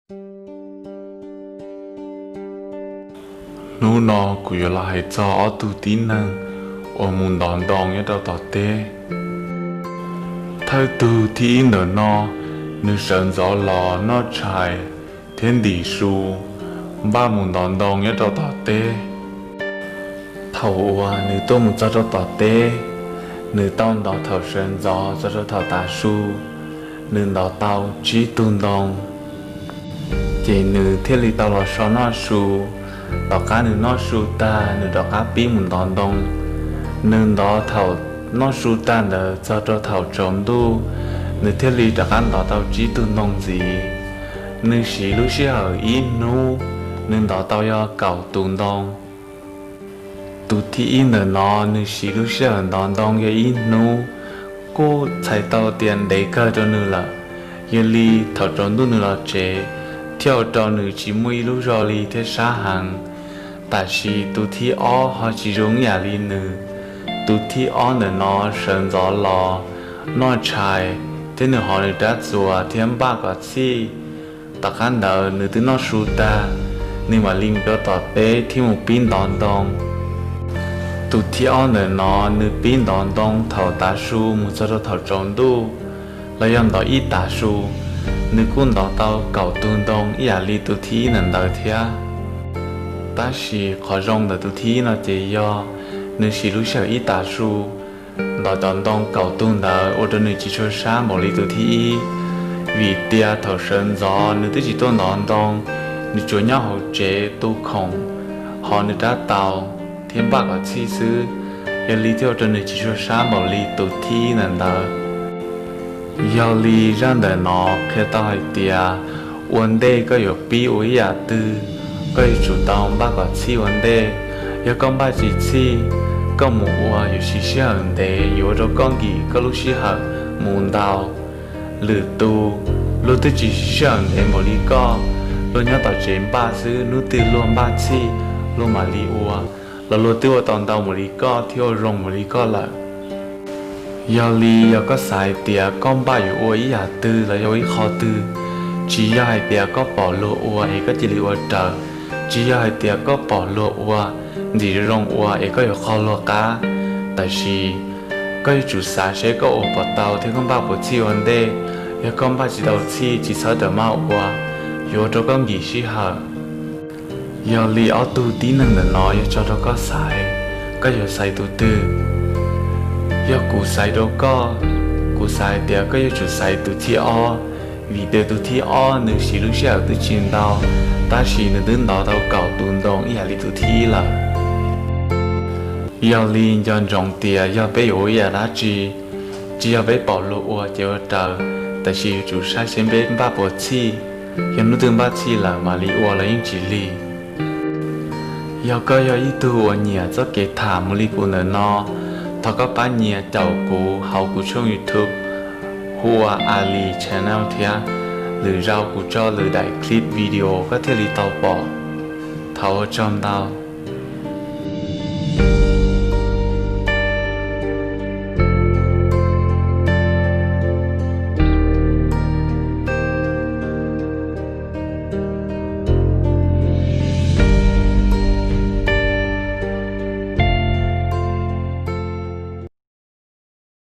Hnub no kuv yuav los hais txog ob tug tib neeg uas mus ntov ntoo nyob rau tom teb. Thawj tug thib ib ntawm no, nws sawv ntxov los noj tshais thiab ntim su, npaj mus ntov ntoo nyob rau tom teb. Thaum uas nws tuaj mus txog rau tom teb, nws tau ntov thaum sawv ntxov txog rau thaum tav su, nws ntov tau tsib tug ntoo. Ces nws thiaj li tau los so noj su. Tom qab nws noj su tag, nws rov qab pib mus ntov ntoo. Nws ntov thaum noj su tag ntawd txog rau thaum tsaus ntuj, nws thiaj li rov qab ntov tau tsib tug ntoo ntxiv. Nws siv lub sij hawm ib hnub, nws ntov tau yog kaum tus ntoo. Tus thib ib ntawm no nws siv lub sij hawm ntov ntoo yog ib hnub, kuj txhais tau tias ntev kawg rau nws lawm. Yog li thaum tsaus ntuj nws los tsev, thiaj ua rau nws tsis muaj ib lub zog li thiab sab heev. Tab sis tus thib ob ho tsis zoo ib yam li nws. Tus thib ob ntawm no sawv ntxov los, noj tshais, thiab nws hov nws rab txuas thiab npaj kom txhij. Tom qab ntawd nws twb noj su tag, nws mam li mus rau tom teb thiab mus pib ntov ntoo. Tus thib ob ntawm no nws pib ntov ntoo thaum tav su mus txog rau thaum tsaus ntuj, los yog ntov ib tav su, nws kuj ntov tau kaum tug ntoo ib yam li tus thib ib ntawm ntawd thiab. Tab sis qhov zoo ntawm tus thib ib no ces yog nws siv lub sij hawm ib tav su ntov cov ntoo kaum tug ntawd ua rau nws tsis tshua sab npaum li tus thib ib. Vim tias thaum sawv ntxov nws twb tsis tuaj ntov ntoo, nws tsuas nyob hauv tsev tu khoom, hov nws rab taus thiab npaj kom txhij xwb, yog li thiaj ua rau nws tsis tshua sab npaum li tus thib ib ntawm ntawd. Yog li zaj ntawm no qhia tau hais tias ua ntej koj yuav pib ua ib yam twg, koj yuav tsum tau npaj kom txhij ua ntej. Yog koj npaj tsis txhij, koj mus ua yuav siv sij hawm ntev, yuav ua rau koj nkim koj lub sij hawm mus ntau. Lwm tus, luag twb tsis siv sij hawm ntev npaum li koj, luag nyob tom tsev npaj xwb, hnub twg luag npaj txhij, luag mam li ua, los luag twb ua tau ntau npaum li koj thiab ua zoo npaum li koj lawm. Yog li yog koj xav hais tias koj npaj yuav ua ib yam twg los yog ua ib qho twg, tsis yog hais tias koj pom luag ua es koj cia li ua raws, tsis yog hais tias koj pom luag ua ntxim zoo zoo ua es koj yuav qog luag qab. Tab sis koj yuav tsum xav seb koj ua puas tau thiab koj npaj puas txhij ua ntej. Yog koj npaj tsis tau txhij, tsis txhob rawm maj ua, yuav ua rau koj nkim sij hawm. Yog li ob tug tib neeg ntawm no yog tso rau koj xaiv, koj yuav xaiv tus twg? Yog kuv xaiv rau koj, kuv xav hais tias koj yuav tsum xaiv tus thib ob, vim tias tus thib ob nws siv lub sij hawm twb tsis ntau, tab sis nws twb ntov tau kaum tus ntoo ib yam li tus thib ib lawm. Yog li nco ntsoov tias yog peb yuav ua ib yam dab tsi, tsis yog peb pom luag ua ces ua raws, tab sis yuav tsum saib seb peb npaj puas txhij. Yog hnub twg npaj txhij lawm mam li ua los yeej tsis lig. Yog koj yog ib tug uas nyiam txoj kev tham mus li kuv ntawm no, thov koj pab nias caum kuv hauv kuv tshooj YouTube hu ua Ali Channel thiab. Lwm zaus kuv tso lwm daim clip video koj thiaj li tau pom. Thov ua tsaug ntau.